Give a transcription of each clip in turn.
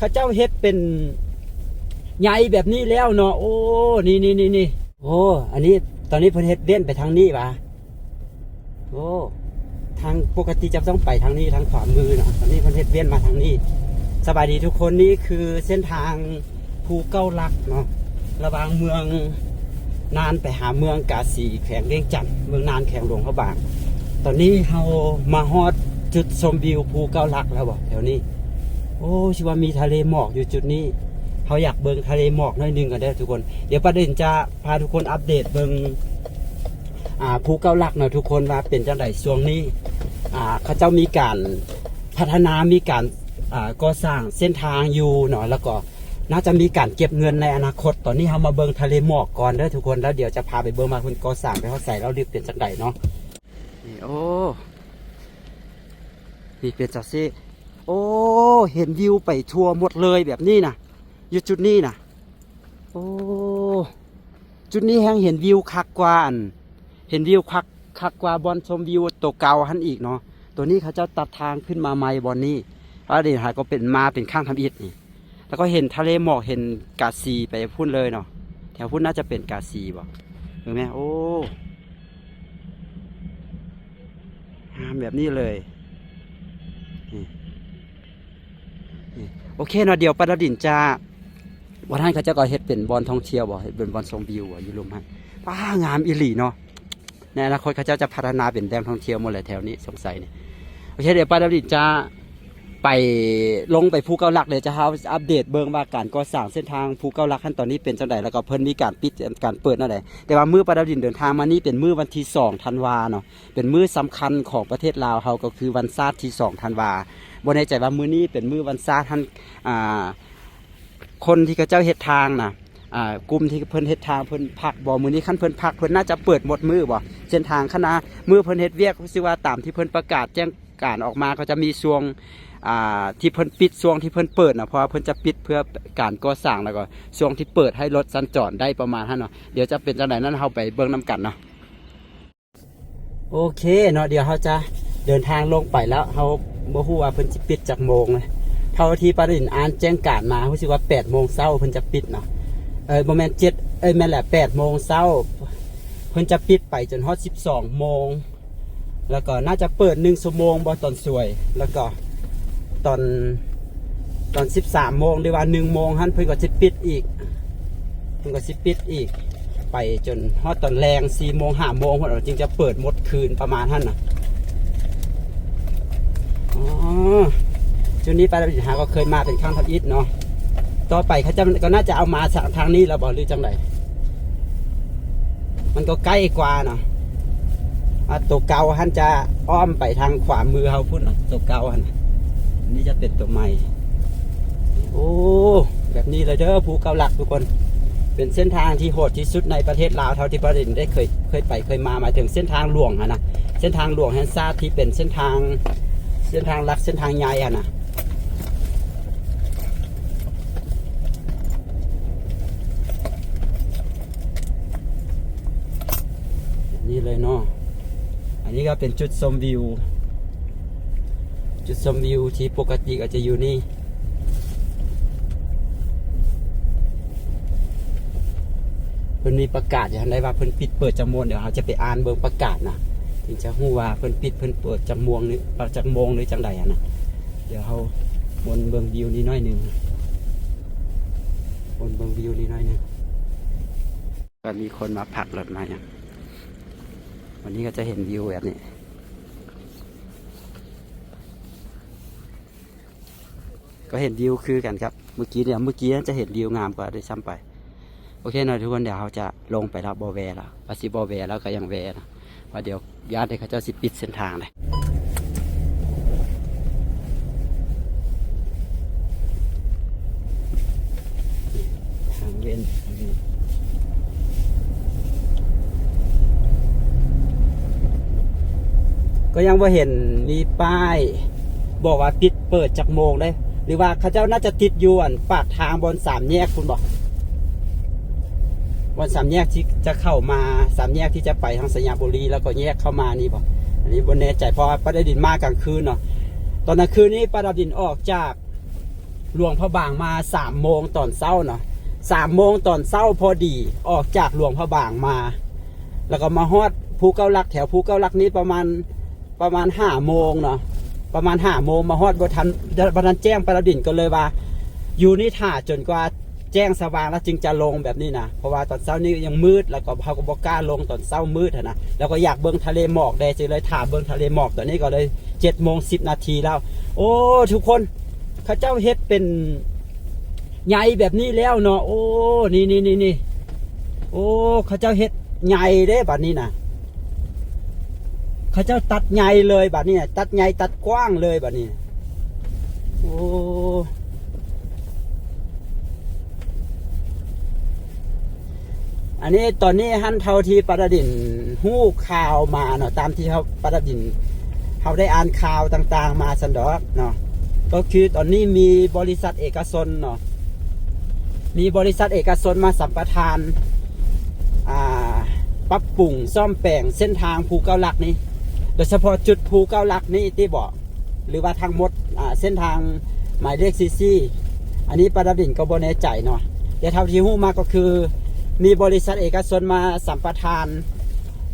ເຂົາເຈົ້າເຮັດເປັນໃຍແບບນີ້ແລ້ວເນາະ. ໂອ້ ນີ້ໆໆໆ ໂອ້ ອັນນີ້ ຕອນນີ້ເພິ່ນເຮັດເວັ້ນໄປທາງນີ້ຫວາ? ໂອ້ ທາງປົກກະຕິຈະຕ້ອງໄປທາງນີ້ ທາງຂວາມືເນາະ, ຕອນນີ້ເພິ່ນເຮັດເວັ້ນມາທາງນີ້. ສະບາຍດີທຸກຄົນ, ນີ້ຄືເສັ້ນທາງພູເກົ້າຫຼັກເນາະ ລະຫວ່າງເມືອງນານໄປຫາເມືອງກາສີ ແຂວງວຽງຈັນ, ເມືອງນານ ແຂວງຫຼວງພະບາງ. ຕອນນີ້ເຮົາມາຮອດຈຸດຊົມວິວພູເກົ້າຫຼັກແລ້ວບໍ ແຖວນີ້. ໂອ້ ຊິວ່າມີທະເລໝອກຢູ່ຈຸດນີ້. ເຮົາຢາກເບິ່ງທະເລໝອກໜ້ອຍໜຶ່ງກ່ອນເດີທຸກຄົນ. ດຽວປາດິນຈະພາທຸກຄົນອັບເດດເບິ່ງ ອ່າ ພູເກົ້າຫຼັກເນາະທຸກຄົນ ວ່າເປັນຈັ່ງໃດຊ່ວງນີ້. ອ່າ ເຂົາເຈົ້າມີການພັດທະນາ ມີການ ອ່າ ກໍ່ສ້າງເສັ້ນທາງຢູ່ເນາະ, ແລ້ວກໍໜ້າຈະມີການເກັບເງິນໃນອະນາຄົດ. ຕອນນີ້ເຮົາມາເບິ່ງທະເລໝອກກ່ອນເດີທຸກຄົນ, ແລ້ວດຽວຈະພາໄປເບິ່ງວ່າເພິ່ນກໍ່ສ້າງໄປຮອດໃສ ແລ້ວເລິກເປັນຈັ່ງໃດເນາະ. ນີ້ ໂອ້ ນີ້ເປັນຈັ່ງຊີ້. ໂອ້ ເຫັນວິວໄປທົ່ວໝົດເລີຍແບບນີ້ນະ ຢູ່ຈຸດນີ້ນະ. ໂອ້ ຈຸດນີ້ແຮ່ງເຫັນວິວຄັກກວ່າອັນ ເຫັນວິວຄັກ ຄັກກວ່າບ່ອນຊົມວິວໂຕເກົ່າຫັ້ນອີກເນາະ. ໂຕນີ້ເຂົາເຈົ້າຕັດທາງຂຶ້ນມາໃໝ່ບ່ອນນີ້. ອະດີດຫາກໍເປັນ ມາເປັນຄັ້ງທຳອິດນີ້. ແລ້ວກໍເຫັນທະເລໝອກ ເຫັນກາສີໄປພຸ້ນເລີຍເນາະ. ແຖວພຸ້ນໜ້າຈະເປັນກາສີບໍ? ເຫັນໄໝ? ໂອ້ ງາມແບບນີ້ເລີຍ. ນີ້ ນີ້ ໂອເຄເນາະ, ດຽວປາດາວດິນຈະ ບ່ອນຫັ້ນເຂົາເຈົ້າກໍເຮັດເປັນບ່ອນທ່ອງທ່ຽວບໍ? ເຮັດເປັນບ່ອນຊົມວິວບໍ? ຢູ່ລຸ່ມຫັ້ນ. ປ້າ ງາມອີ່ຫຼີເນາະ. ໃນອະນາຄົດເຂົາເຈົ້າຈະພັດທະນາເປັນແຫຼ່ງທ່ອງທ່ຽວໝົດແຫຼະແຖວນີ້ ສົງໄສນີ້. ໂອເຄ ດຽວປາດາວດິນຈະໄປ ລົງໄປພູເກົ້າຫຼັກ ດຽວຈະຫາອັບເດດເບິ່ງວ່າການກໍ່ສ້າງເສັ້ນທາງພູເກົ້າຫຼັກຫັ້ນຕອນນີ້ເປັນຈັ່ງໃດ ແລ້ວກໍເພິ່ນມີການປິດການເປີດແນວໃດ. ແຕ່ວ່າມື້ປາດາວດິນເດີນທາງມານີ້ເປັນມື້ວັນທີສອງທັນວາເນາະ. ເປັນມື້ສຳຄັນຂອງປະເທດລາວເຮົາ ກໍຄືວັນຊາດທີສອງທັນວາ. ບໍ່ແນ່ໃຈວ່າມື້ນີ້ເປັນມື້ວັນຊາດຫັ້ນ ອ່າ ຄົນທີ່ເຂົາເຈົ້າເຮັດທາງນະ ອ່າ ກຸ່ມທີ່ເພິ່ນເຮັດທາງເພິ່ນພັກບໍ່? ມື້ນີ້ຄັນເພິ່ນພັກ ເພິ່ນໜ້າຈະເປີດໝົດມື້ບໍ່ ເສັ້ນທາງ? ຄັນວ່າມື້ເພິ່ນເຮັດວຽກ ຮູ້ສຶກວ່າຕາມທີ່ເພິ່ນປະກາດແຈ້ງການອອກມາ ກໍຈະມີຊ່ວງ ອ່າ ທີ່ເພິ່ນປິດ ຊ່ວງທີ່ເພິ່ນເປີດນະ ເພາະວ່າເພິ່ນຈະປິດເພື່ອການກໍ່ສ້າງ ແລ້ວກໍຊ່ວງທີ່ເປີດໃຫ້ລົດສັນຈອນໄດ້ ປະມານຫັ້ນເນາະ. ດຽວຈະເປັນຈັ່ງໃດນັ້ນ ເຮົາໄປເບິ່ງນຳກັນເນາະ. ໂອເຄເນາະ, ດຽວເຮົາຈະເດີນທາງລົງໄປແລ້ວ. ເຮົາບໍ່ຮູ້ວ່າເພິ່ນຊິປິດຈັກໂມງເລີຍ. ເທົ່າທີ່ປາດິນອ່ານແຈ້ງການມາ ຮູ້ສຶກວ່າແປດໂມງເຊົ້າເພິ່ນຈະປິດເນາະ. ເອີ ບໍ່ແມ່ນ ເຈັດ ເອີ ແມ່ນແຫຼະ ແປດໂມງເຊົ້າເພິ່ນຈະປິດໄປຈົນຮອດສິບສອງໂມງ. ແລ້ວກໍໜ້າຈະເປີດໜຶ່ງຊົ່ວໂມງບໍ່ ຕອນສວຍ. ແລ້ວກໍຕອນ ຕອນສິບສາມໂມງ ຫຼືວ່າໜຶ່ງໂມງຫັ້ນ ເພິ່ນກໍຊິປິດອີກ ເພິ່ນກໍຊິປິດອີກ ໄປຈົນຮອດຕອນແລງສີ່ໂມງຫ້າໂມງພຸ້ນ ເຂົາຈຶ່ງຈະເປີດໝົດຄືນ ປະມານຫັ້ນນະ. ອໍ ຈຸດນີ້ປາດາວດິນຫາກໍເຄີຍມາເປັນຄັ້ງທຳອິດເນາະ. ຕໍ່ໄປເຂົາເຈົ້າກໍໜ້າຈະເອົາມາທາງນີ້ແລ້ວບໍ່ ຫຼືຈັ່ງໃດ? ມັນກໍໃກ້ກວ່າເນາະ. ອ່າ ໂຕເກົ່າຫັ້ນຈະອ້ອມໄປທາງຂວາມືເຮົາພຸ້ນເນາະ ໂຕເກົ່າຫັ້ນ. ອັນນີ້ຈະເປັນໂຕໃໝ່. ໂອ້ ແບບນີ້ເລີຍເດີ ພູເກົ້າຫຼັກທຸກຄົນ. ເປັນເສັ້ນທາງທີ່ໂຫດທີ່ສຸດໃນປະເທດລາວ ເທົ່າທີ່ປາດິນໄດ້ເຄີຍ ເຄີຍໄປເຄີຍມາ. ໝາຍເຖິງເສັ້ນທາງຫຼວງຫັ້ນນະ ເສັ້ນທາງຫຼວງແຫ່ງຊາດທີ່ເປັນເສັ້ນທາງ ເສັ້ນທາງຫຼັກ ເສັ້ນທາງໃຫຍ່ຫັ້ນນະ. ນີ້ເລີຍເນາະ. ອັນນີ້ກໍເປັນຈຸດຊົມວິວ ຈຸດຊົມວິວທີ່ປົກກະຕິກໍຈະຢູ່ນີ້. ເພິ່ນມີປະກາດຢູ່ຫັ້ນໄດ໋ວ່າເພິ່ນປິດເປີດຈັກໂມງ. ດຽວເຮົາຈະໄປອ່ານເບິ່ງປະກາດນະ ຈຶ່ງຈະຮູ້ວ່າເພິ່ນປິດເພິ່ນເປີດຈັກໂມງ ຫຼື ຈັກໂມງ ຫຼື ຈັ່ງໃດຫັ້ນນະ. ດຽວເຮົາວົນເບິ່ງວິວນີ້ໜ້ອຍໜຶ່ງ ວົນເບິ່ງວິວນີ້ໜ້ອຍໜຶ່ງ. ກໍມີຄົນມາພັກລົດມາຫຍັງ ວັນນີ້ກໍຈະເຫັນວິວແບບນີ້ ກໍເຫັນວິວຄືກັນກັບມື້ກີ້ນີ້. ມື້ກີ້ນັ້ນຈະເຫັນວິວງາມກວ່າດ້ວຍຊ້ຳໄປ. ໂອເຄເນາະທຸກຄົນ, ດຽວເຮົາຈະລົງໄປແລ້ວ ບໍ່ແວ່ແລ້ວ ວ່າຊິບໍ່ແວ່ແລ້ວກໍຍັງແວ່ນະ. ວ່າດຽວຢ້ານແຕ່ເຂົາເຈົ້າຊິປິດເສັ້ນທາງເດ້ ທາງເວັ້ນ ກໍຍັງບໍ່ເຫັນມີປ້າຍບອກວ່າປິດເປີດຈັກໂມງເດ້. ຫຼືວ່າເຂົາເຈົ້າໜ້າຈະຕິດຢູ່ອັນປາກທາງບ່ອນສາມແຍກພຸ້ນບໍ? ບ່ອນສາມແຍກທີ່ຈະເຂົ້າມາ ສາມແຍກທີ່ຈະໄປທາງໄຊຍະບູລີ ແລ້ວກໍແຍກເຂົ້າມານີ້ບໍ? ອັນນີ້ບໍ່ແນ່ໃຈ ເພາະວ່າປາດາວດິນມາກາງຄືນເນາະ. ຕອນກາງຄືນນີ້ປາດາວດິນອອກຈາກ ຫຼວງພະບາງມາສາມໂມງຕອນເຊົ້າເນາະ, ສາມໂມງຕອນເຊົ້າພໍດີ ອອກຈາກຫຼວງພະບາງມາ ແລ້ວກໍມາຮອດພູເກົ້າຫຼັກ. ແຖວພູເກົ້າຫຼັກນີ້ປະມານ ປະມານຫ້າໂມງເນາະ, ປະມານຫ້າໂມງ ມາຮອດບໍ່ທັນ ບໍ່ທັນແຈ້ງ. ປາລາດິນກໍເລີຍວ່າ ຢູ່ນີ້ຖ້າຈົນກວ່າແຈ້ງສະຫວ່າງແລ້ວຈຶ່ງຈະລົງແບບນີ້ນະ, ເພາະວ່າຕອນເຊົ້ານີ້ຍັງມືດ ແລ້ວກໍເຮົາກໍບໍ່ກ້າລົງຕອນເຊົ້າມືດຫັ້ນນະ, ແລ້ວກໍຢາກເບິ່ງທະເລໝອກແດ່ ຈຶ່ງເລີຍຖ້າເບິ່ງທະເລໝອກ. ຕອນນີ້ກໍເລີຍເຈັດໂມງສິບນາທີແລ້ວ. ໂອ້ ທຸກຄົນ ເຂົາເຈົ້າເຮັດເປັນໃຍແບບນີ້ແລ້ວເນາະ. ໂອ້ ນີ້ໆໆໆ ໂອ້ ເຂົາເຈົ້າເຮັດໃຍເດ້ບັດນີ້ນະ, ເຂົາເຈົ້າຕັດໃຍເລີຍບັດນີ້ນະ, ຕັດໃຍຕັດກວ້າງເລີຍບັດນີ້. ໂອ້ ອັນນີ້ຕອນນີ້ຫັ້ນ ເທົ່າທີ່ປາລາດິນຮູ້ຂ່າວມາເນາະ, ຕາມທີ່ເຮົາ ປາລາດິນ ເຮົາໄດ້ອ່ານຂ່າວຕ່າງໆມາຊັ້ນດອກເນາະ, ກໍຄືຕອນນີ້ມີບໍລິສັດເອກະຊົນເນາະ, ມີບໍລິສັດເອກະຊົນມາສຳປະທານ ອ່າ ປັບປຸງສ້ອມແປງເສັ້ນທາງພູເກົ້າຫຼັກນີ້, ໂດຍສະເພາະຈຸດພູເກົ້າຫຼັກນີ້ຕິເບາະ ຫຼືວ່າທັງໝົດ ອ່າ ເສັ້ນທາງໝາຍເລກສີ່ສິບສີ່ ອັນນີ້ປາລາດິນກໍບໍ່ແນ່ໃຈເນາະ, ແຕ່ເທົ່າທີ່ຮູ້ມາກໍຄືມີບໍລິສັດເອກະຊົນມາສຳປະທານ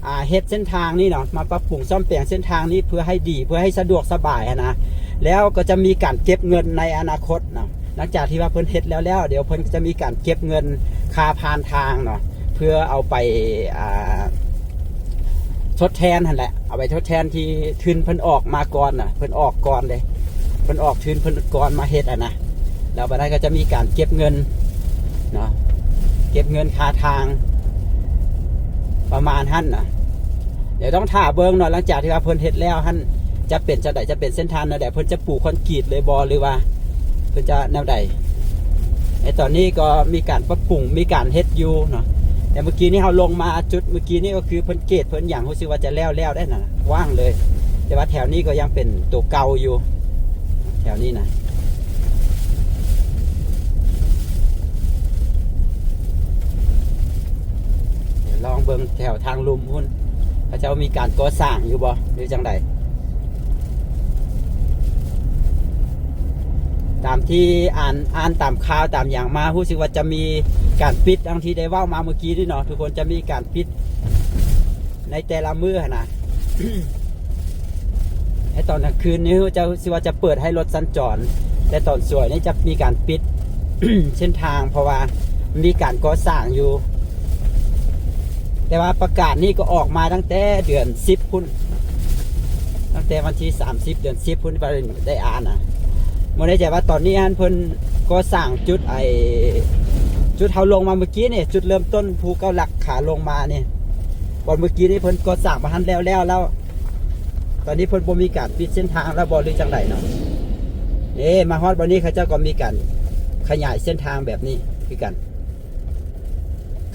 ອ່າ ເຮັດເສັ້ນທາງນີ້ເນາະ, ມາປັບປຸງສ້ອມແປງເສັ້ນທາງນີ້ເພື່ອໃຫ້ດີ ເພື່ອໃຫ້ສະດວກສະບາຍຫັ້ນນະ, ແລ້ວກໍຈະມີການເກັບເງິນໃນອະນາຄົດເນາະ. ຫຼັງຈາກທີ່ວ່າເພິ່ນເຮັດແລ້ວໆ ດຽວເພິ່ນຈະມີການເກັບເງິນຄ່າຜ່ານທາງເນາະ ເພື່ອເອົາໄປ ອ່າ ທົດແທນຫັ້ນແຫຼະ, ເອົາໄປທົດແທນທີ່ທຶນເພິ່ນອອກມາກ່ອນນະ, ເພິ່ນອອກກ່ອນເດ້, ເພິ່ນອອກທຶນເພິ່ນກ່ອນມາເຮັດຫັ້ນນະ, ແລ້ວບັດນັ້ນກໍຈະມີການເກັບເງິນເນາະ, ເກັບເງິນຄ່າທາງປະມານຫັ້ນນະ. ດຽວຕ້ອງຖ້າເບິ່ງເນາະ, ຫຼັງຈາກທີ່ວ່າເພິ່ນເຮັດແລ້ວຫັ້ນ ຈະເປັນຈັ່ງໃດ, ຈະເປັນເສັ້ນທາງແນວໃດ, ເພິ່ນຈະປູຄອນກຣີດເລີຍບໍ່ ຫຼືວ່າເພິ່ນຈະແນວໃດ? ໃນຕອນນີ້ກໍມີການປັບປຸງ ມີການເຮັດຢູ່ເນາະ, ແຕ່ເມື່ອກີ້ນີ້ເຮົາລົງມາຈຸດເມື່ອກີ້ນີ້ ກໍຄືເພິ່ນເກດເພິ່ນຫຍັງ ຮູ້ສຶກວ່າຈະແລ້ວແລ້ວໄດ້ນະ, ກວ້າງເລີຍ, ແຕ່ວ່າແຖວນີ້ກໍຍັງເປັນໂຕເກົ່າຢູ່ ແຖວນີ້ນະ. ດຽວລອງເບິ່ງແຖວທາງລຸ່ມພຸ້ນ ເຂົາເຈົ້າມີການກໍ່ສ້າງຢູ່ບໍ່ ຫຼືຈັ່ງໃດ? ຕາມທີ່ອ່ານ ອ່ານຕາມຂ່າວຕາມຫຍັງມາ ຮູ້ສຶກວ່າຈະມີການປິດ ດັ່ງທີ່ໄດ້ເວົ້າມາເມື່ອກີ້ນີ້ເນາະ ທຸກຄົນ, ຈະມີການປິດໃນແຕ່ລະມື້ຫັ້ນນະ. ໃນຕອນກາງຄືນນີ້ຈະ ຊິວ່າຈະເປີດໃຫ້ລົດສັນຈອນ, ແຕ່ຕອນສວຍນີ້ຈະມີການປິດເສັ້ນທາງ ເພາະວ່າມີການກໍ່ສ້າງຢູ່. ແຕ່ວ່າປະກາດນີ້ກໍອອກມາຕັ້ງແຕ່ເດືອນສິບພຸ້ນ, ຕັ້ງແຕ່ວັນທີສາມສິບເດືອນສິບພຸ້ນ ໄດ້ອ່ານນະ. ບໍ່ແນ່ໃຈວ່າຕອນນີ້ຫັ້ນເພິ່ນກໍ່ສ້າງຈຸດ ໄອ້ ຈຸດເຮົາລົງມາເມື່ອກີ້ນີ້, ຈຸດເລີ່ມຕົ້ນພູເກົ້າຫຼັກຂາລົງມານີ້, ບ່ອນເມື່ອກີ້ນີ້ເພິ່ນກໍ່ສ້າງບໍ່ທັນແລ້ວໆ ແລ້ວ ຕອນນີ້ເພິ່ນບໍ່ມີການປິດເສັ້ນທາງແລ້ວບໍ່ ຫຼືຈັ່ງໃດເນາະ. ເດ້ ມາຮອດບ່ອນນີ້ ເຂົາເຈົ້າກໍມີການຂະຫຍາຍເສັ້ນທາງແບບນີ້ຄືກັນ,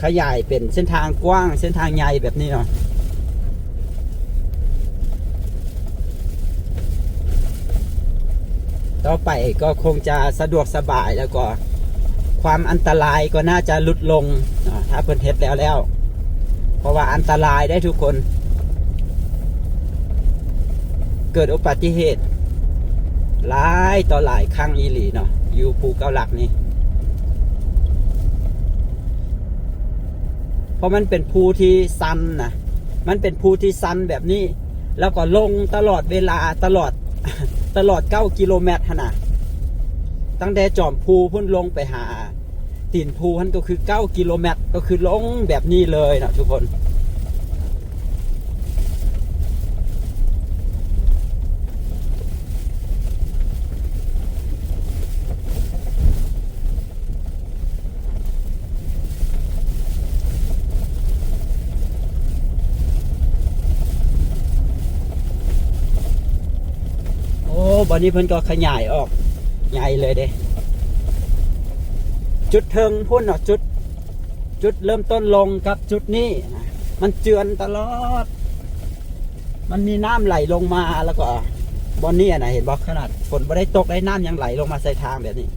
ຂະຫຍາຍເປັນເສັ້ນທາງກວ້າງ ເສັ້ນທາງໃຫຍ່ແບບນີ້ເນາະ. ຕໍ່ໄປກໍຄົງຈະສະດວກສະບາຍ ແລ້ວກໍຄວາມອັນຕະລາຍກໍໜ້າຈະຫຼຸດລົງເນາະ ຖ້າເພິ່ນເຮັດແລ້ວແລ້ວ, ເພາະວ່າອັນຕະລາຍເດ້ທຸກຄົນ, ເກີດອຸບັດຕິເຫດຫຼາຍຕໍ່ຫຼາຍຄັ້ງອີ່ຫຼີເນາະ ຢູ່ພູເກົ້າຫຼັກນີ້. ເພາະມັນເປັນພູທີ່ຊັນນະ, ມັນເປັນພູທີ່ຊັນແບບນີ້ ແລ້ວກໍລົງຕະຫຼອດເວລາ ຕະຫຼອດ ຕະຫຼອດເກົ້າກິໂລແມັດຫັ້ນນະ, ຕັ້ງແຕ່ຈອມພູພຸ້ນລົງໄປຫາຕີນພູຫັ້ນ ກໍຄືເກົ້າກິໂລແມັດ, ກໍຄືລົງແບບນີ້ເລີຍເນາະທຸກຄົນ. ໂອ້ ບ່ອນນີ້ເພິ່ນກໍຂະຫຍາຍອອກໃຫຍ່ເລີຍເດ້, ຈຸດເທິງພຸ້ນເນາະ, ຈຸດ ຈຸດເລີ່ມຕົ້ນລົງກັບຈຸດນີ້ນະ ມັນເຈື່ອນຕະຫຼອດ. ມັນມີນ້ຳໄຫຼລົງມາ ແລ້ວກໍບ່ອນນີ້ນະ ເຫັນບໍ່? ຂະໜາດຝົນບໍ່ໄດ້ຕົກໄດ້ ນ້ຳຍັງໄຫຼລົງມາໃສ່ທາງແບບນີ້.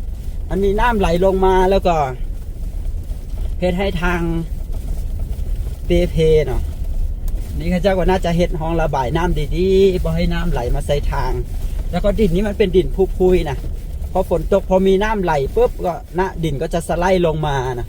ມັນມີນ້ຳໄຫຼລົງມາ ແລ້ວກໍເຮັດໃຫ້ທາງເປເພເນາະ. ນີ້ເຂົາເຈົ້າກໍໜ້າຈະເຮັດຮ່ອງລະບາຍນ້ຳດີໆ ບໍ່ໃຫ້ນ້ຳໄຫຼມາໃສ່ທາງ. ແລ້ວກໍດິນນີ້ມັນເປັນດິນຜຸພຸຍນະ, พอฝนตก พอมีน้ำไหลปุ๊บ ก็นะ ดินก็จะสไลด์ลงมานะ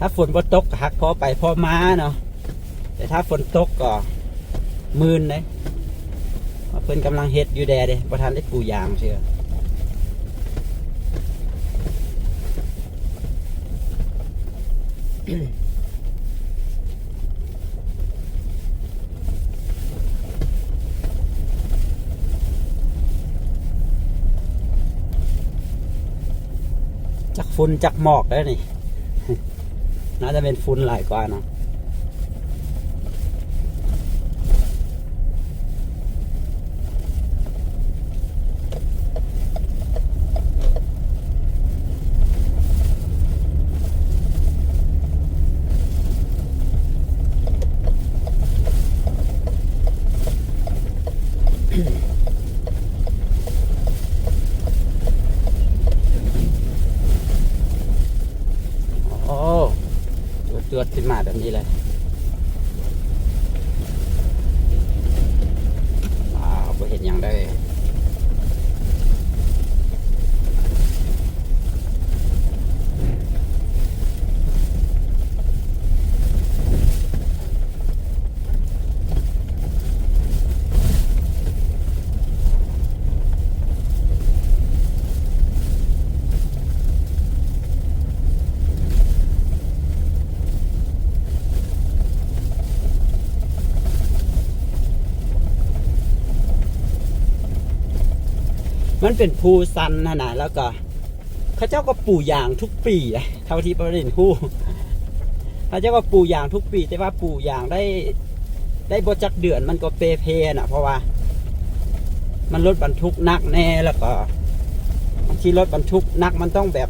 ถ้าฝนบ่ตกก็ฮักพอไปพอมาเนาะ แต่ถ้าฝนตกก็มื่นเด้ เพิ่นกำลังเฮ็ดอยู่แด่เด้ บ่ทันได้ปูยางเทื่อ จักฝุ่นจักหมอกเด้อนี่ น่าจะเป็นฝุ่นหลายกว่าเนาะ โอ้ จวดๆ ขึ้นมาแบบนี้เลย ว้าว บ่เห็นหยังเลย มันเป็นภูชันหั่นน่ะ แล้วก็ เขาเจ้าก็ปูยางทุกปีเด้ เท่าที่ปริญฮู้ เขาเจ้าก็ปูยางทุกปี แต่ว่าปูยางได้ ได้บ่จักเดือนมันก็เปเพน่ะ เพราะว่ามันรถบรรทุกหนักแน่ แล้วก็บางทีรถบรรทุกหนักมันต้องแบบ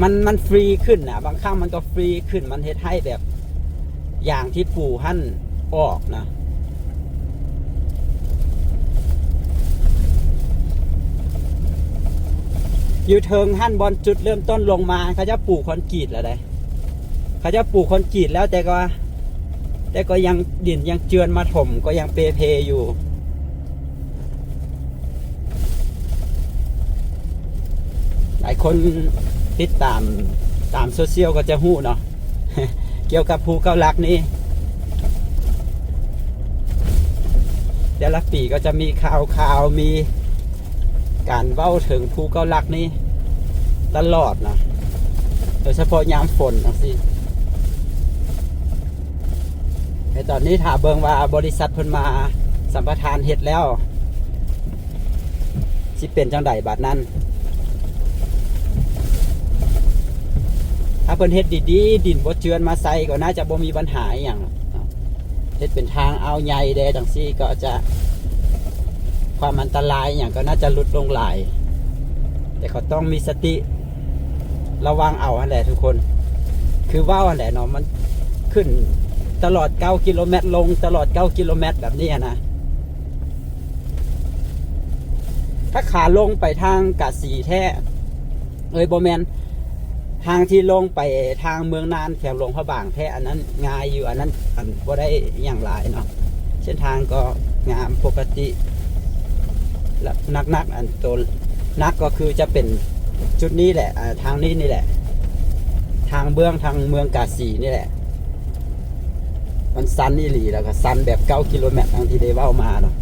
มัน มันฟรีขึ้นน่ะ บางครั้งมันก็ฟรีขึ้น มันเฮ็ดให้แบบ ยางที่ปูหั่นออกนะ อยู่เทิงหั่นบอนจุดเริ่มต้นลงมา เขาเจ้าปูคอนกรีตแล้วเด้ เขาเจ้าปูคอนกรีตแล้ว แต่ก็ แต่ก็ยังดินยังเจือนมาถม ก็ยังเปเพอยู่ หลายคนติดตาม ตามโซเชียลก็จะฮู้เนาะ เกี่ยวกับภูเก้าหลักนี่ แต่ละปีก็จะมีข่าว ข่าว มีการเว้าถึงภูเก้าหลักนี่ตลอดนะ โดยเฉพาะยามฝนจั่งซี้ แต่ตอนนี้ถ้าเบิ่งว่าบริษัทเพิ่นมาสัมปทานเฮ็ดแล้ว สิเป็นจั่งใดบาดนั้น ถ้าเพิ่นเฮ็ดดีๆ ดินบ่เจือนมาใส่ก็น่าจะบ่มีปัญหาอีหยังเนาะ เฮ็ดเป็นทางอ่าวใหญ่แด่จั่งซี้ก็จะ ความอันตรายอีหยังก็น่าจะลดลงหลาย แต่ก็ต้องมีสติระวังเอาหั่นแหละทุกคน คือเว้าหั่นแหละเนาะ มันขึ้นตลอดเก้ากิโลเมตร ลงตลอดเก้ากิโลเมตรแบบนี้หั้นนะ ถ้าขาลงไปทางกาสีแท้ เอ้ย บ่แม่น ทางที่ลงไปทางเมืองน่านแถวหลวงพระบางแท้ อันนั้นง่ายอยู่ อันนั้น อัน บ่ได้อิหยังหลายเนาะ เส้นทางก็งามปกติ และหนักๆ อันโตหนักก็คือจะเป็นจุดนี้แหละ อ่า ทางนี้นี่แหละ ทางเบื้องทางเมืองกาสีนี่แหละ มันชันอีหลี แล้วก็ชันแบบเก้ากิโลเมตร ดังที่ได้เว้ามาเนาะ.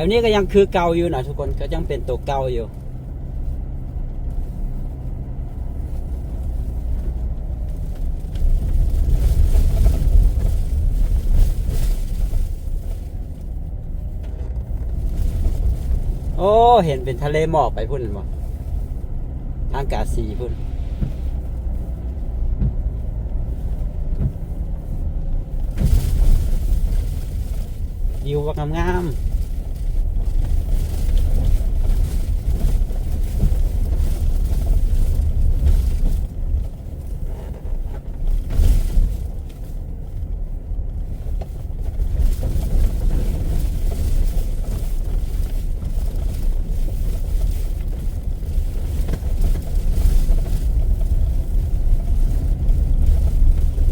ວນີ້ກໍຍັງຄືເກົ່າຢູ່ນະທຸກຄົນ ກໍຍັງເປັນໂຕເກົ່າຢູ່. ໂອ້ ເຫັນເປັນທະເລໝອກໄປພຸ້ນແມ່ນບໍ່? ທາງກາສີພຸ້ນ. ວິວບັກງາມໆ.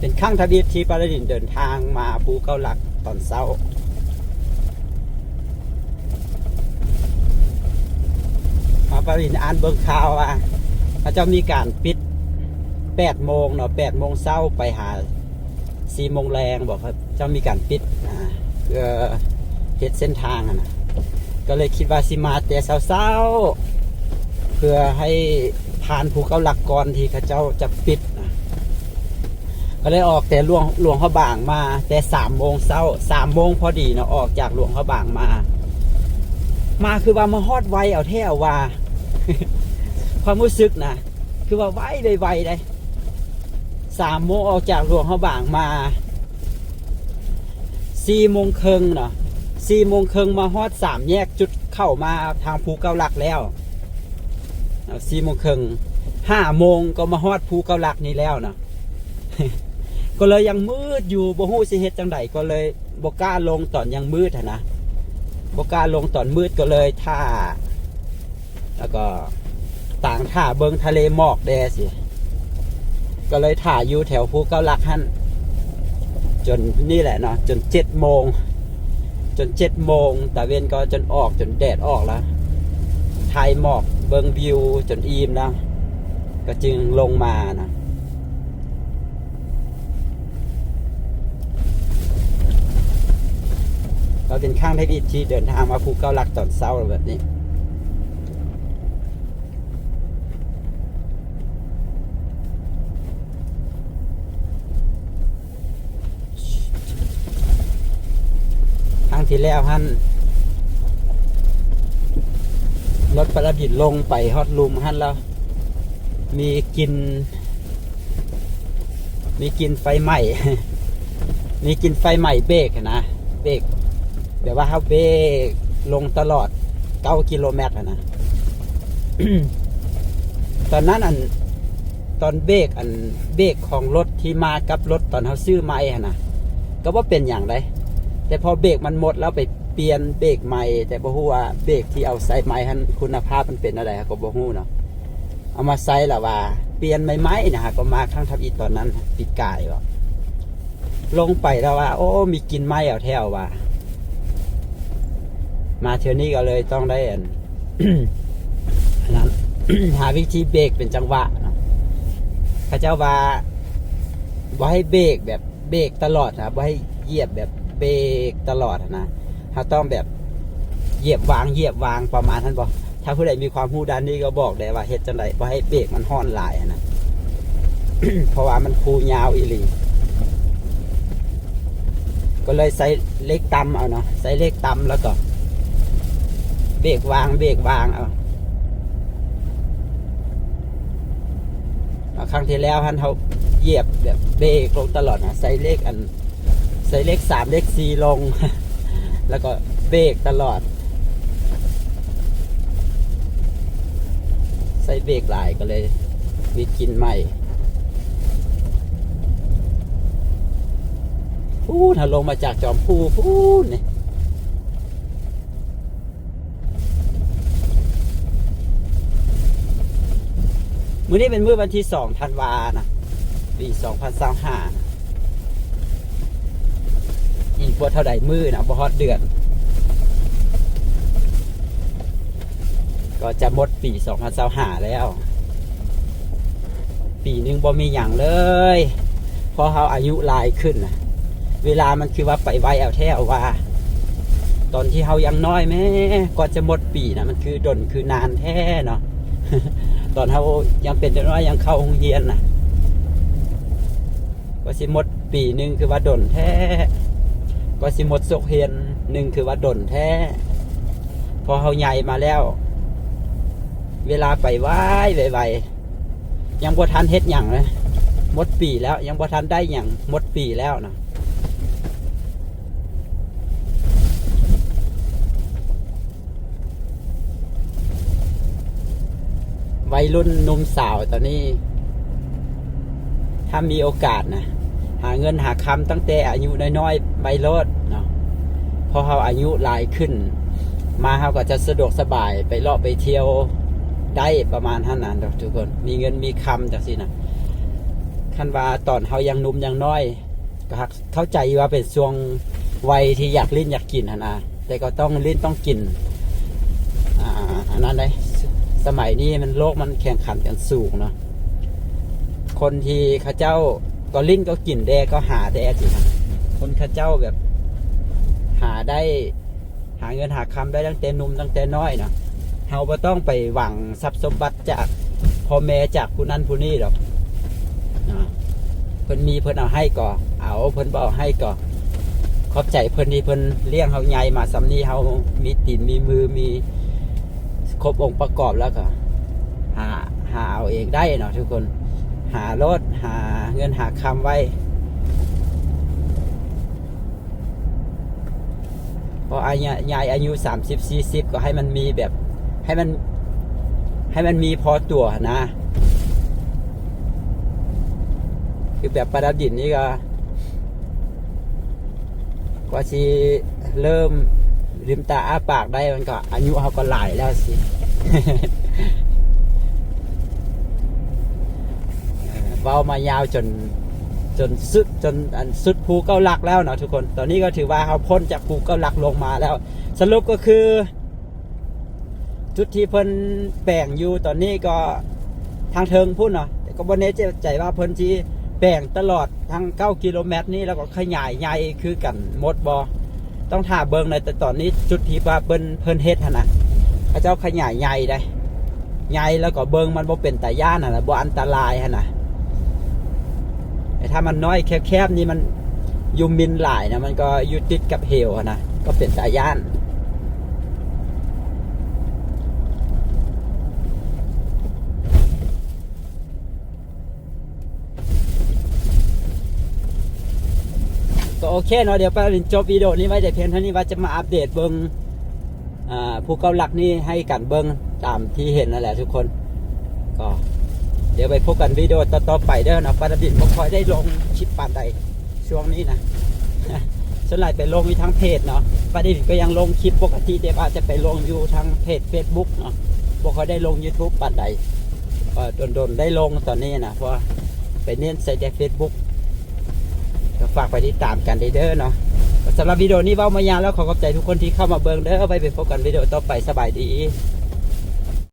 ເປັນຄັ້ງທຳອິດທີ່ປາລາດິນເດີນທາງມາພູເກົ້າຫຼັກຕອນເຊົ້າ. ມາປາລາດິນອ່ານເບິ່ງຂ່າວວ່າ ເຂົາເຈົ້າມີການປິດແປດໂມງເນາະ ແປດໂມງເຊົ້າໄປຫາ ສີ່ໂມງແລງບໍ ເຂົາເຈົ້າມີການປິດ ອ່າ ເພື່ອເຮັດເສັ້ນທາງຫັ້ນນະ ກໍເລີຍຄິດວ່າຊິມາແຕ່ເຊົ້າໆ ເພື່ອໃຫ້ຜ່ານພູເກົ້າຫຼັກກ່ອນທີ່ເຂົາເຈົ້າຈະປິດນະ ກໍເລີຍອອກແຕ່ຫຼວງ ຫຼວງພະບາງມາແຕ່ສາມໂມງເຊົ້າ ສາມໂມງພໍດີເນາະ ອອກຈາກຫຼວງພະບາງມາ ມາຄືວ່າມາຮອດໄວເອົາແທ້ເອົາວ່າ ຄວາມຮູ້ສຶກນະ ຄືວ່າໄວ ໄວໆ ເດ້. ສາມໂມງອອກຈາກຫຼວງພະບາງມາ ສີ່ໂມງເຄິ່ງເນາະ ສີ່ໂມງເຄິ່ງມາຮອດສາມແຍກຈຸດເຂົ້າມາທາງພູເກົ້າຫຼັກແລ້ວ ເອົາ ສີ່ໂມງເຄິ່ງ ຫ້າໂມງກໍມາຮອດພູເກົ້າຫຼັກນີ້ແລ້ວເນາະ ກໍເລີຍຍັງມືດຢູ່ ບໍ່ຮູ້ຊິເຮັດຈັ່ງໃດ ກໍເລີຍບໍ່ກ້າລົງຕອນຍັງມືດຫັ້ນນະ ບໍ່ກ້າລົງຕອນມືດ ກໍເລີຍຖ້າ ແລ້ວກໍຕ່າງຖ້າເບິ່ງທະເລໝອກແດ່ຊີ້ ກໍເລີຍຖ້າຢູ່ແຖວພູເກົ້າຫຼັກຫັ້ນ ຈົນນີ້ແຫຼະເນາະ ຈົນເຈັດໂມງ ຈົນເຈັດໂມງ ຕາເວັນກໍຈົນອອກ ຈົນແດດອອກແລ້ວ ຖ່າຍໝອກ ເບິ່ງວິວຈົນອີ່ມແລ້ວ ກໍຈຶ່ງລົງມານະ. ກໍເປັນຄັ້ງທຳອິດທີ່ເດີນທາງມາພູເກົ້າຫຼັກຕອນເຊົ້າແບບນີ້. ຄັ້ງທີ່ແລ້ວຫັ້ນ ລົດປາລາດິນລົງໄປຮອດລຸ່ມຫັ້ນແລ້ວ ມີກິ່ນ ມີກິ່ນໄຟໄໝ້ ມີກິ່ນໄຟໄໝ້ເບຣກຫັ້ນນະ ເບຣກ ແບບວ່າເຮົາເບຣກລົງຕະຫຼອດເກົ້າກິໂລແມັດຫັ້ນນະ ຕອນນັ້ນ ອັນ ຕອນເບຣກ ອັນ ເບຣກຂອງລົດທີ່ມາກັບລົດຕອນເຮົາຊື້ໃໝ່ຫັ້ນນະ ກໍບໍ່ເປັນຫຍັງໃດ ແຕ່ພໍເບຣກມັນໝົດ ແລ້ວໄປປ່ຽນເບຣກໃໝ່ ແຕ່ບໍ່ຮູ້ວ່າເບຣກທີ່ເອົາໃສ່ໃໝ່ຫັ້ນ ຄຸນນະພາບມັນເປັນແນວໃດ ເຮົາກໍບໍ່ຮູ້ເນາະ. ເອົາມາໃສ່ລະວ່າປ່ຽນໃໝ່ໆນະ ຫາກໍມາຄັ້ງທຳອິດຕອນນັ້ນ ປີກາຍບໍ ລົງໄປລະວ່າ ໂອ້ ມີກິ່ນໄໝ້ເອົາແທ້ວ່າ ມາເທື່ອນີ້ກໍເລີຍຕ້ອງໄດ້ ອັນ ອັນນັ້ນ ຫາວິທີເບຣກເປັນຈັງຫວະເນາະ ເຂົາເຈົ້າວ່າບໍ່ໃຫ້ເບຣກແບບ ເບຣກຕະຫຼອດນະ ບໍ່ໃຫ້ຢຽບແບບເບຣກຕະຫຼອດນະ ເຮົາຕ້ອງແບບຢຽບວາງ ຢຽບວາງ ປະມານຫັ້ນບໍ? ຖ້າຜູ້ໃດມີຄວາມຮູ້ດ້ານນີ້ກໍບອກແດ່ວ່າເຮັດຈັ່ງໃດບໍ່ໃຫ້ເບຣກມັນຮ້ອນຫຼາຍນະ ເພາະວ່າມັນຄູຍາວອີ່ຫຼີ ກໍເລີຍໃສ່ເຫຼັກຕ່ຳເອົາເນາະ ໃສ່ເຫຼັກຕ່ຳ ແລ້ວກໍເບຣກວາງ ເບຣກວາງເອົາ. ເອົາ ຄັ້ງທີ່ແລ້ວຫັ້ນເຮົາຢຽບແບບເບຣກລົງຕະຫຼອດນະ ໃສ່ເຫຼັກ ອັນ ໃສ່ເຫຼັກສາມເຫຼັກສີ່ລົງ ແລ້ວກໍເບຣກຕະຫຼອດ ໃສ່ເບຣກຫຼາຍກໍເລີຍມີກິ່ນໄໝ້. ພຸ້ນ ເຮົາລົງມາຈາກຈອມພູພຸ້ນນີ້. ມື້ນີ້ເປັນມື້ວັນທີສອງທັນວານະ ປີສອງພັນຊາວຫ້າ ອີກບໍ່ເທົ່າໃດມື້ນະ ບໍ່ຮອດເດືອນ ກໍຈະໝົດປີສອງພັນຊາວຫ້າແລ້ວ. ປີໜຶ່ງບໍ່ມີຫຍັງເລີຍ ເພາະເຮົາອາຍຸຫຼາຍຂຶ້ນນະ ເວລາມັນຄືວ່າໄປໄວເອົາແທ້ເອົາວ່າ. ຕອນທີ່ເຮົາຍັງນ້ອຍແມ້ ກວ່າຈະໝົດປີນະ ມັນຄືດົນຄືນານແທ້ເນາະ. ຕອນເຮົາຍັງເປັນເດັກນ້ອຍ ຍັງເຂົ້າໂຮງຮຽນນະ ກວ່າຊິໝົດປີໜຶ່ງຄືວ່າດົນແທ້ ກວ່າຊິໝົດສົກຮຽນໜຶ່ງຄືວ່າດົນແທ້. ພໍເຮົາໃຫຍ່ມາແລ້ວ ເວລາໄປໄວ ໄວໆ ຍັງບໍ່ທັນເຮັດຫຍັງເລີຍ ໝົດປີແລ້ວ ຍັງບໍ່ທັນໄດ້ຫຍັງ ໝົດປີແລ້ວນະ. ໄວລຸ້ນໜຸ່ມສາວຕອນນີ້ ຖ້າມີໂອກາດນະ ຫາເງິນຫາຄຳຕັ້ງແຕ່ອາຍຸນ້ອຍໆໄປໂລດເນາະ ເພາະເຮົາອາຍຸຫຼາຍຂຶ້ນມາ ເຮົາກໍຈະສະດວກສະບາຍໄປເລາະໄປທ່ຽວໄດ້ ປະມານຫັ້ນນະທຸກຄົນ ມີເງິນມີຄຳຈັ່ງຊີ້ນະ. ຄັນວ່າຕອນເຮົາຍັງໜຸ່ມຍັງນ້ອຍ ກໍເຂົ້າໃຈວ່າເປັນຊ່ວງໄວທີ່ຢາກຫຼິ້ນຢາກກິນຫັ້ນນະ ແຕ່ກໍຕ້ອງຫຼິ້ນຕ້ອງກິນ ອ່າ ອັນນັ້ນເດ້ ສະໄໝນີ້ມັນ ໂລກມັນແຂ່ງຂັນກັນສູງເນາະ. ຄົນທີ່ເຂົາເຈົ້າກໍຫຼິ້ນກໍກິນແດ່ ກໍຫາແດ່ຊີ້ນະ ຄົນເຂົາເຈົ້າແບບຫາໄດ້ ຫາເງິນຫາຄຳໄດ້ຕັ້ງແຕ່ໜຸ່ມຕັ້ງແຕ່ນ້ອຍເນາະ. ເຮົາບໍ່ຕ້ອງໄປຫວັງຊັບສົມບັດຈາກພໍ່ແມ່ ຈາກຜູ້ນັ້ນຜູ້ນີ້ດອກເນາະ. ເພິ່ນມີເພິ່ນເອົາໃຫ້ກໍເອົາ ເພິ່ນບໍ່ເອົາໃຫ້ກໍຂອບໃຈເພິ່ນທີ່ເພິ່ນລ້ຽງເຮົາໃຫຍ່ມາສ່ຳນີ້ ເຮົາມີຕີນມີມື ມີຄົບອົງປະກອບແລ້ວກໍຫາ ຫາເອົາເອງໄດ້ເນາະທຸກຄົນ. ຫາໂລດ ຫາເງິນຫາຄຳໄວ້ ພໍອາຍຸ ຍາຍອາຍຸສາມສິບ ສີ່ສິບ ກໍໃຫ້ມັນມີແບບ ໃຫ້ມັນ ໃຫ້ມັນມີພໍຕົວນະ. ຄືແບບປາດາວດິນນີ້ກໍ ກວ່າຊິເລີ່ມລືມຕາອ້າປາກໄດ້ ມັນກໍອາຍຸເຮົາກໍຫຼາຍແລ້ວຊີ້. ເວົ້າມາຍາວຈົນ ຈົນສຸດ ຈົນອັນສຸດພູເກົ້າຫຼັກແລ້ວເນາະທຸກຄົນ. ຕອນນີ້ກໍຖືວ່າເຮົາພົ້ນຈາກພູເກົ້າຫຼັກລົງມາແລ້ວ. ສະຫຼຸບກໍຄື ຈຸດທີ່ເພິ່ນແປງຢູ່ຕອນນີ້ກໍທາງເທິງພຸ້ນເນາະ ແຕ່ກໍບໍ່ແນ່ໃຈວ່າເພິ່ນຊິແປງຕະຫຼອດທັງເກົ້າກິໂລແມັດນີ້ ແລ້ວກໍຂະຫຍາຍໃຫຍ່ຄືກັນໝົດບໍ່ ຕ້ອງຖ້າເບິ່ງໃນ ແຕ່ຕອນນີ້ຈຸດທີ່ວ່າເພິ່ນ ເພິ່ນເຮັດຫັ້ນນະ ເຂົາເຈົ້າຂະຫຍາຍໃຫຍ່ໄດ໋ ໃຫຍ່ແລ້ວກໍເບິ່ງມັນບໍ່ເປັນຕາຢ້ານຫັ້ນນະ ບໍ່ອັນຕະລາຍຫັ້ນນະ. ແຕ່ຖ້າມັນນ້ອຍແຄບໆນີ້ ມັນຢູ່ມິນຫຼາຍນະ ມັນກໍຢູ່ຕິດກັບເຫວຫັ້ນນະ ກໍເປັນຕາຢ້ານ. ກໍໂອເຄເນາະ ດຽວປາດາວດິນຈົບວິດີໂອນີ້ໄວ້ແຕ່ພຽງເທົ່ານີ້ ວ່າຈະມາອັບເດດເບິ່ງ ອ່າ ພູເກົ້າຫຼັກນີ້ໃຫ້ກັນເບິ່ງຕາມທີ່ເຫັນນັ້ນແຫຼະທຸກຄົນ. ກໍດຽວໄປພົບກັນວິດີໂອຕໍ່ໆໄປເດີເນາະ. ປາດາວດິນບໍ່ຄ່ອຍໄດ້ລົງຄລິບປານໃດຊ່ວງນີ້ນະ ສ່ວນຫຼາຍໄປລົງຢູ່ທາງເພຈເນາະ. ປາດາວດິນກໍຍັງລົງຄລິບປົກກະຕິ ແຕ່ວ່າຈະໄປລົງຢູ່ທາງເພຈເຟສບຸກເນາະ ບໍ່ຄ່ອຍໄດ້ລົງຢູທູບປານໃດ. ກໍດົນໆໄດ້ລົງຕອນນີ້ນະ ເພາະວ່າໄປເນັ້ນໃສ່ແຕ່ເຟສບຸກ ກໍຝາກໄປຕິດຕາມກັນເດີເນາະ. ສຳລັບວິດີໂອນີ້ເວົ້າມາຍາວແລ້ວ ຂໍຂອບໃຈທຸກຄົນທີ່ເຂົ້າມາເບິ່ງເດີ. ໄວ້ໄປພົບກັນວິດີໂອຕໍ່ໄປ. ສະບາຍດີ.